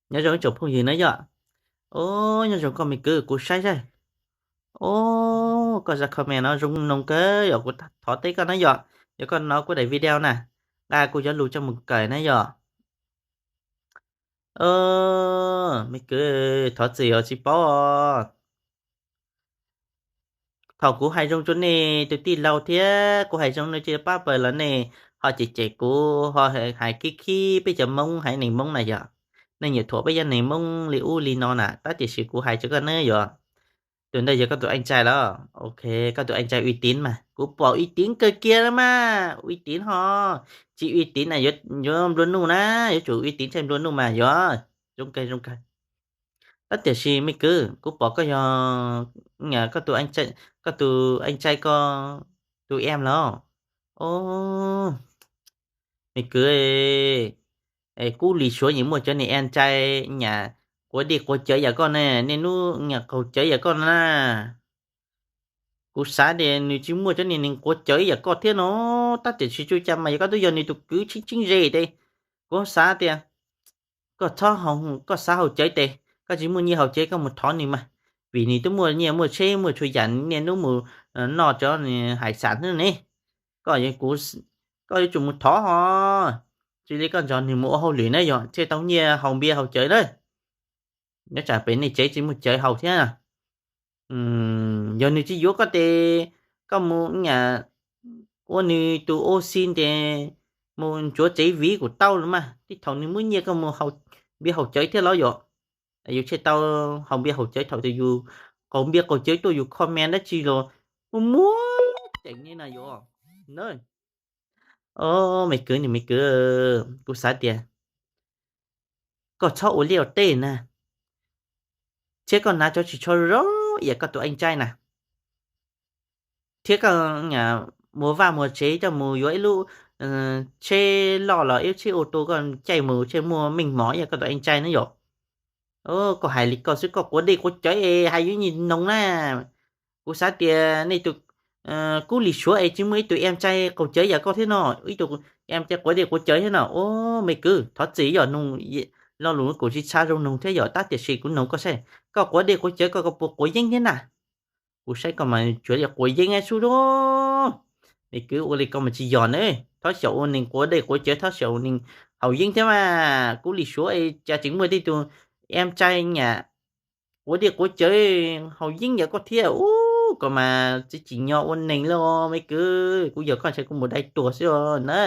Nyob zoo ib tsoom phooj ywg na yom. Os, nyob zoo koj me kwv, kuv saib saib. Os, koj zaj comment no zoo noog kawg yom, kuv thov teb koj na yom. Yog koj no kuv daim video na, nqa kuv cov lus coj mus kawm na yom. Me kwv, thov txim os, tsis paub os. Thaum kuv hais zoo rau nej tus tij laug thiab kuv hais zoo nej tus pab pawg los nej ho cem cem kuv, ho hais khib khib peb cov Hmoob, haiv neeg Hmoob na yom. Nej nyiam thuam peb cov neeg Hmoob li ub li no na, tab tiam sis kuv hais rau koj na yom. Tus ntawd yog koj tus anh trai los? Ok, koj tus anh trai uy tín mas, kuv pom uy tín kawg kiag na mas, uy tín ho. Tsis uy tín na yuav nplua nuj na, yuav tsum uy tín thiaj nplua nuj mas yom. Zoo kawg, zoo kawg. Tab tiam sis me kwv, kuv pom koj yog koj tus anh trai, koj tus anh trai, koj tus em los? Os, me kwv, Kub Lis Suav yeej muaj cov niag em trai nyam quav dej quav cawv yam koj ne, niaj hnub nyam qaug cawv yam koj na. Kuv xav tias nws tsis muaj cov niag neeg quav cawv yam koj thiab no, tab tiam sis tsuas cas mas yog koj twb yog nws tus kwv txheeb txheeb ze tes, kuv xav tias koj txhob, koj xav haus cawv tes, koj tsis muaj nyiaj haus cawv koj mus thov nws mas, vim nws twb muaj nyiaj muaj tsheb muaj txhua yam, niaj hnub mus noj cov hais xam xwb ne. Koj, koj yuav tsum mus thov ho, tsis li koj nrog nws mus ua hauj lwm na yog thiaj tau nyiaj haus npias haus cawv na. Nyob tsam pem nej tsev tsis muaj cawv haus thiab. Yog nws tsis yuav koj tes, koj mus nyam ua nws tus ua si tes, mus ntxuav tsev viv kuj tau los mas, tib thaum nws muab nyiaj koj mus haus npias haus cawv thiab los yom. Yus thiaj tau haus npias haus cawv thaum twg yus qaug npias qaug cawv tuaj yus comment dab tsi los muaj muaj ceem li na yom. Os, me kwv, nws me kwv, kuv xav tias koj txhob ua liaj ua teb na, thiab koj hnav cov tsis tshua zoo yam koj tus anh trai na, thiab koj muag vaj muag tsev coj mus yuav ib lub tsheb loj los ib lub tsheb ô tô koj caij mus thiaj muaj meej mom ib yam koj tus anh trai na yom. Koj hais li koj xwb, koj quav dej quav cawv es hais yuav nyiaj noog na. Kuv xav tias nej tus Kub Lis Suav es tsis muaj ib tug em txais qaug cawv yam koj thiab no, ib tug em txais quav dej quav cawv thiab no. Os, me kwv, thov txim yom, nug lo lus kuv tsis tshua zoo nug thiab yom, tab tiam sis kuv nug koj saib, koj quav dej quav cawv koj, koj puas quav yeeb thiab na? Kuv saib koj mas tsuas li quav yeeb xwb lauj. Me kwv, ua li koj mas tsis yog na. Thov xyaum ua neeg quav dej quav cawv, thov xyaum ua neeg haus yeeb thiab mas. Kub Lis Suav es cas tseem muaj tej tug em txais nyam quav dej quav cawv haus yeeb yam koj thiab. Ub, koj mas tsis tsim nyog ua neeg li os me kwv. Kuv yog koj ntshe kuv mus dai tuag xwb os na.